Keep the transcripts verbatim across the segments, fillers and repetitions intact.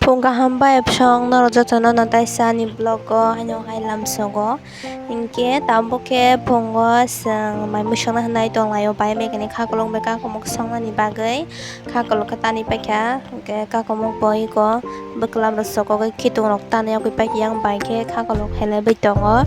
Phung kaham bai bwswk norok jotono no taisa ani vlog o haino hai lamsogo. Hinkhe tabuk khe phungo chwng mai mwswkna hinwi tonglaio, bai mechanic khakolok bai kakumuk songnani bagwi khakolok khe tanwi paikha. Hinkhe kakumuk bo eko bwklam rok sokogwi khitung rok tanwi yagwi paikha, yang bai khe khakolok helaiwi tongo.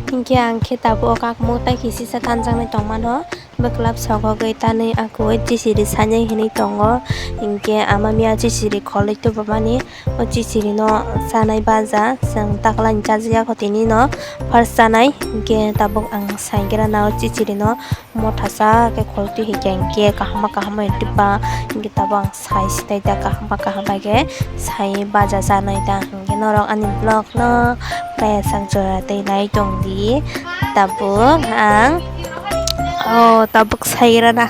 Hinkhe ang khe tabuk o kakumuk tai khe sisa tanjaknai tongmano. Bwklap sogogwi tanwi akui chichiri sanai hinwi tongo. Hinkhe ama miya chichiri kholwi tubumani o chichirino chanai baja, chwng taklaini chajakya kho tinino first chanai. Hinkhe tabuk ang saigrana o chichirino mothasa khe kholtwi hinkhe, hinkhe kaham kaham twipa hinkhe tabuk ang sai sinai da kaham kaham khe sai baja chanai da. Hinkhe norok ani vlog no kaya sak jora tei nai tong di. Tabuk ang, oh, tabuk saigrana.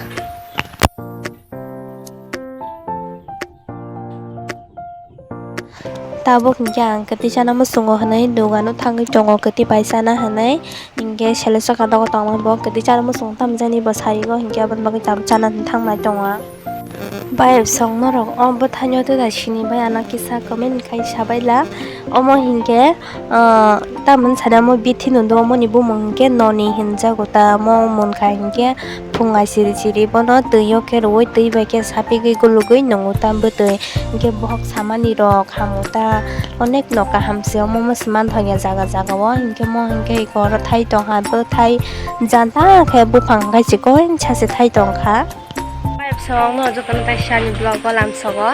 Tabuk hinkhe ang kwtwi chana muchungo hinwi dogano thangwi tongo, kwtwi bai chana hinwi. Hinkhe selo saka dogo tongma bo kwtwi chana muchungo, tamjani bo sarigo, hinkhe aboni bagwi tabuk chana hinwi thangnai tongo ang. Bai bwswk norok o bwthaino tei da sini bai ano kisa comment khai sabaila. Omo hinkhe, ah, tamoni sana omo bithi nwndu, omoni bumung hinkhe noni hinjago ta, omo munkha hinkhe phunga chiri chiri bono twi o khe rwui twi bai khe sapigwi gulugwi nwngo ta bwtwi. Hinkhe bohok samani rok hamu ta, onek no kaham se omo, omo se manthokya jaga jaga o, hinkhe omo hinkhe eko oro thai tongkha, bwthai janta khe buphang khai chikon sa se thai tongkha. Bai bwswk no jotono kaisa ani vlog o lamsogo.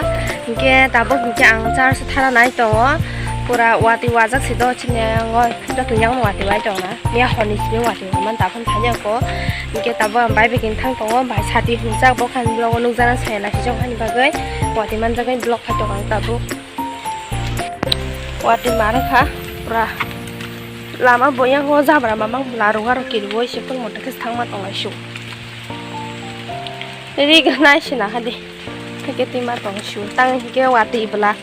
Hinkhe tabuk hinkhe ang church o thana nai tongo. Pura watwi wajak se do chini yango, joto yango watwi wai tongna. Miya horni simi watwi waiman taphang thani ako. Hinkhe tabuk ang bai bai khe thang tongo, bai sati hwnjak bo khan vlog o nukjana saya naisijak hani bagwi watwi manjak bai vlog khai tongo ang tabuk. Watwi mare kha pura lama bo yango jabra mamang bwla rwga rw kiriwi se phung moto khe thangma tonglai su. Ri gwnai sina hadi. Hake twi ma tong su. Tang hike watwi bwla.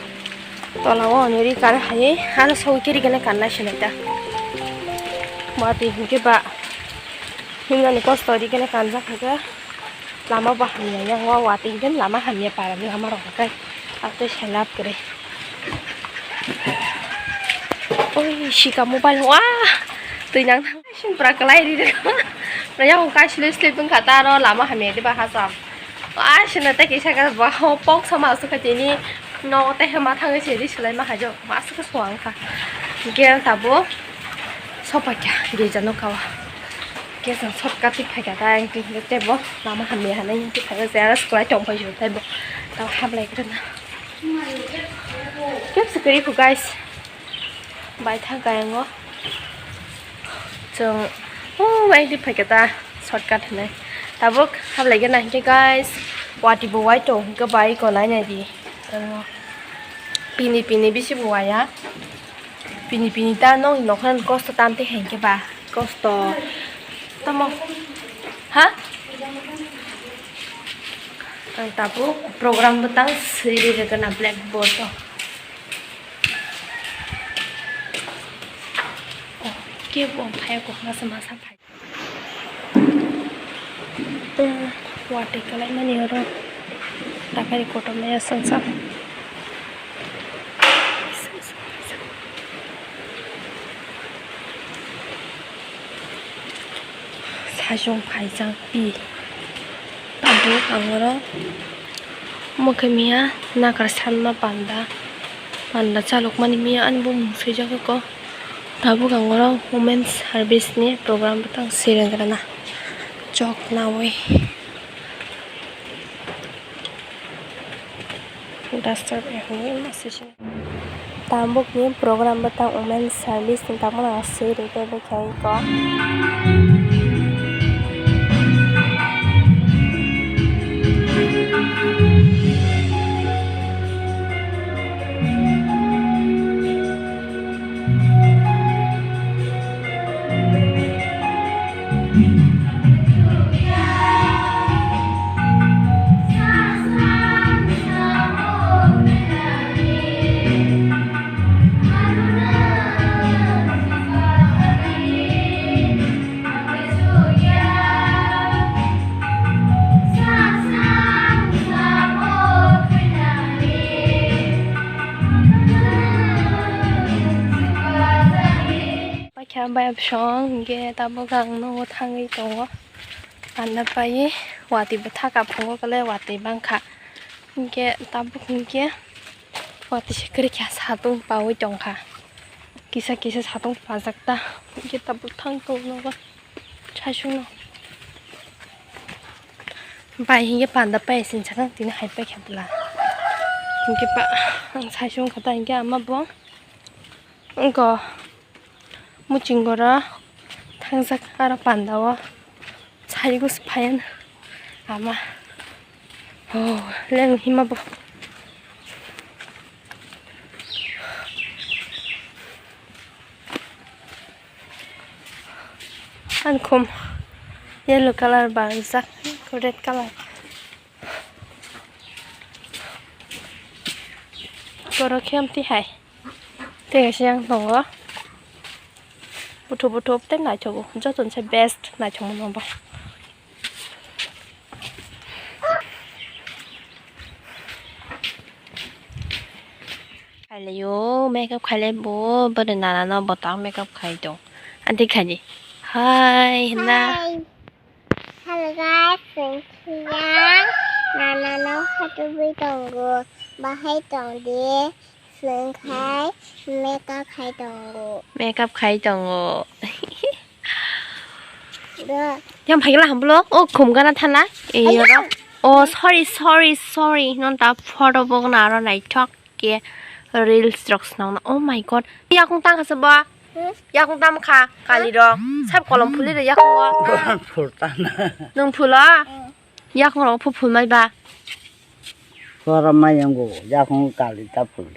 Tola o ani ri kan hai. Ano sogwi kiri gwnai kan nai sinai ta. Watwi hike ba. Himnani kosto ri gwnai kanjak hake. Lama bo hamya yang o watwi hike lama hamya para ni lama rok hake. Atwi selap kwrwi. Oi, sika mobile wa. Twi nang thang. Sini pura kwlai ri rw. Yang kaisile slip wngkha ta aro lama hamya diba hacham. Aswkno tei kisa khe bo pok sama aswk kha tini nogo tei ma thangwi se ri swlai ma hajo ma aswk khe swang kha. Gel tabuk sopaikha girja nokao. Gel jang shortcut tei phaikha ta ang tei bo lama hamya hinwi tei phaikha se aro swlai tong phai tei bo tamo hablai kwrwna. Kebsi kwrwi kho guys. Bai thang kha yango. Chwng, oh, bai di phaikha ta, shortcut hinwi. Tabuk hablai gana hinkhe guys, watwi bo wai tong hinkhe bai ko nai nai di. Chwng, pini pini bisi bo waya. Pini pini ta nong nokhan kosto tam te hinkhe ba kosto. Tamo. Ha? Ang tabuk program bwtang swi ri rwgwna blackboard o. Oh, kebo phai ko masa masa phai. Watwi kwlai mani oro. Takhari kotor maya songsa. Sajung phaijak pi. Tabuk ang oro omo khe miya nakar sanma panda. Panda chalokmani miya ani bumung swijak kho. Tabuk ang oro women service ni program bwtang swi rwgwlana chok nawi. Duster bai hwnwi ma swi se. Tabukni program bwtang women service ni tabukno ang swi rwgwi bwkha iko. Tambai absong hingke tabuk ang nogo thangwi tongo. Panda pai watwi bwthak aphungo kwlai watwi bangkha. Hingke tabuk hingke watwi se kwrwi khe satung paui tongkha. Kisa kisa satung pajak ta. Hingke tabuk thang tongo nogo. Saichung no. Bai hingke panda pai sinsa kang tini hai pai khe bwla. Hingke pa ang saichung kha ta hingke ama bo. Wngkha muchungora thangjak aro pandao chaygo se phaian ama. Oh, leng hima bo. Ani khum yellow colour barjak, red colour. Borok khe amtwi hai. Tei kaisa yang tongo. Buthuk buthuk tei naithogo. Jotono se best naithokma nangba. Khailaiyo, makeup khailai bo, bwrwi nana no bwtang makeup khai tong. Anti khaidi. Hai, hwnna. Hi. Hello guys, chwng khe yang nana no phatubwi tongo. Bahai tong di, chwng khai makeup khai tongo. Makeup khai tongo. Do. Yang phai gala hamblo, o khum gana thana. Iyo ro. Oh, sorry, sorry, sorry. Non ta photo bo na ro naithok. Ke reels rok swnamna. Oh my god. Yakung tang kha se bo? Hmm? Yakung tam kha kali ro. Sab kolom phuli ro yakung o. Phul tana. Nung phulo? Hmm. Yakung ro phu phul mai ba. Korom mai yango yakung kali ta phul.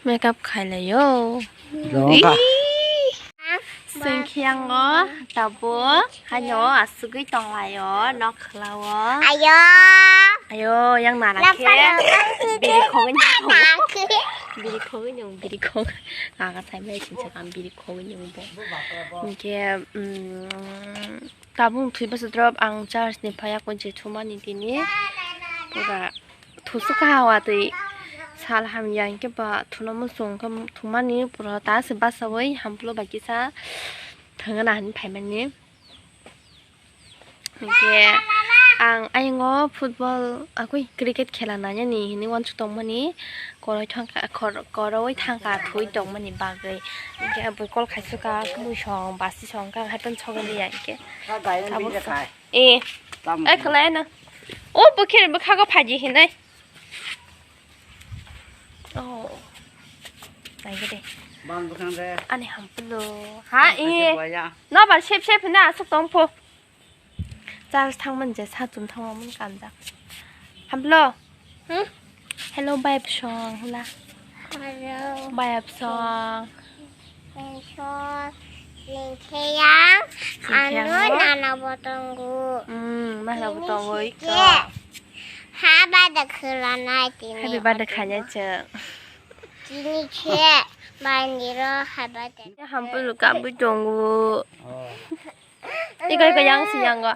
Makeup khai lai yo. Jong kha. Ih. Sengkhe yango tabuk haino asugwi tonglaio nok khwlao. Ayo. Ayo, yang nana khe biri khogwi nyung. Biri khogwi nyung, biri khog. Aga sai mai sinsa kam biri khogwi nyung bo. Hingkhe, mm, tabuk thwi bwswk drop ang church ni phaiya koi je thumani tini. Pura Thusuk kaha watwi sal hamya hwnkhe ba thuno muchung wngkha thumani pura ta se basaui hamplo bai kisa thangna hinwi phaimani. Hwnkhe ang ayongo football akui cricket khela nainani hinwi uansuk tongmani koroi thangkha kor-, koroui thangkha thwi tongmani bagwi. Hwnkhe bui kol khaisukha muisong basisong kha haiphano sogwi liya hwnkhe tabuk. Eh. Tamo. Eh, khwlai na. O, bwkhani bwkhago phaidi hinwi. Oh. Naigede. Bang bwkhang de. Ani hamplo. Ha, eh. Buaya. No, ba, sep, sep, na, asuk tong pho. Charge thangmani je, sa chum thangmani kanjak. Hamplo. Hmm? Hello, bai bwsong, hwla. Hello. Bai bwsong. Bwsong, singkhe yang, singkhe ano yang. Nana bo tongo. Hmm, nana bo tongo, iko. Happy birthday khwlanai tini. Happy birthday khainai chwng. Tini khe, bai niro happy birthday. Hamplo kabui tongo. Oh. Iko, iko, yang si yang go.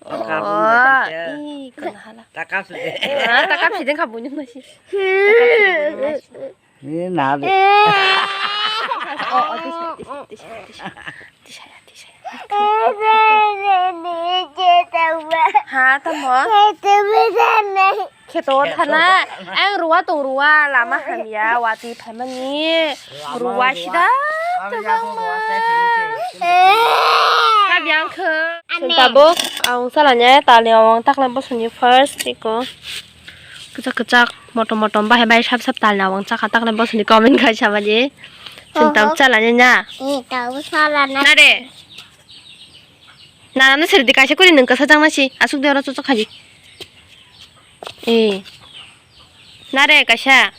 Oh, kabung dah, oh, dah. Ih, kena hala. Takap sudah. Ah, takap sideng kabung ni masih. Ini nade. Oh, oh, tisha, tisha, tisha. Tisha ya, tisha ya. Ha, tamo. Kheto thana, ang ruwa tong ruwa, lama hamya, watwi phaimani, ruwa sida, kwbangma. Kabyang khe. Chwng tabuk, ang salanya, tali awang takle bosoni first, iko. Kwchak kwchak, motom motom, bahai bahai sap sap tali awang chakha takle bosoni comment khai sama di. Chwng tabuk salanya na. Eh, tabuk salanya. Na de. Nana no seri di kaisa kuri nwng kwsa jang na si, asuk de oro chochok khai di. Eh. Na re, kaisa.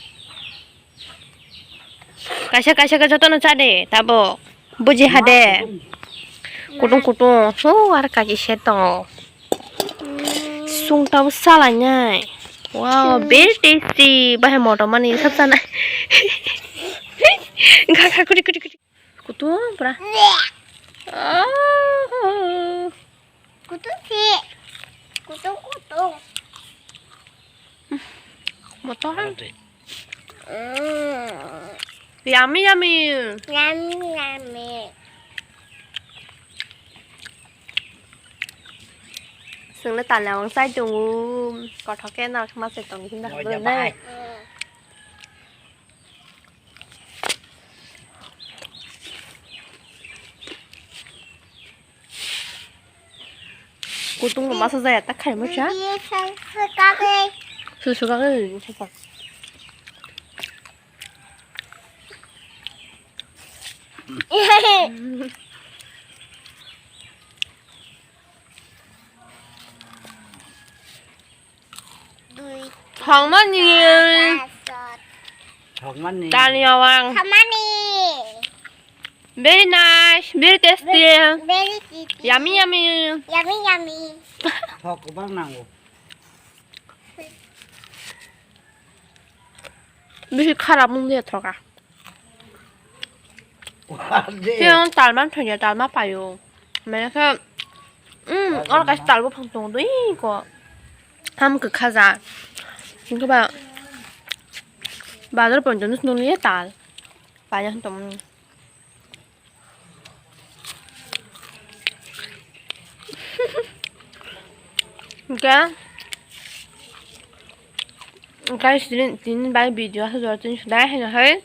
Kaisa, kaisa, kaisa, jotono cha de, tabo. Buji ha de. Kutung, kutung. Hu, ar kaki se tongo. Sung tabo salainai. Wow, very tasty. Bahai motom mani sab sana. Kha, kha, kuri, kuri, kuri. Kutung pura. Oh. Kutung si. Kutung, kutung. Motor. Mm. Yummy, yummy. Yummy, yummy. Sungno talna wng sai tongo. Kothok khe no ma se tong khe no Moja hablo bai. Nai. Kutung no masa jaya ta khai mo cha. Susu kake. Susu kake. Thongmani. Thongmani. Tani awang. Thongmani. Very nice, very tasty. Very tasty. Yummy, yummy. Yummy, yummy. Thok bang nango. Bisi kharap mung dia thoka. Wah, de. Siang talma thanya talma payo. Mane khe, um, oro kaisa tal buphang tong dui ko. Ham kwkha ja. Hingke ba bazar ponto nus nung ye tal. Paya tong. Hingke. Guys, tini, tini bai video aswk jora tini sudai haino hai.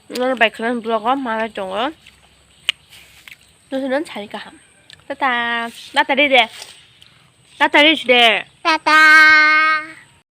Nang bai khwlai vlog o malai tongo. Nang sudai sai kaham. Tata. Tata de de. Tata de de. Tata.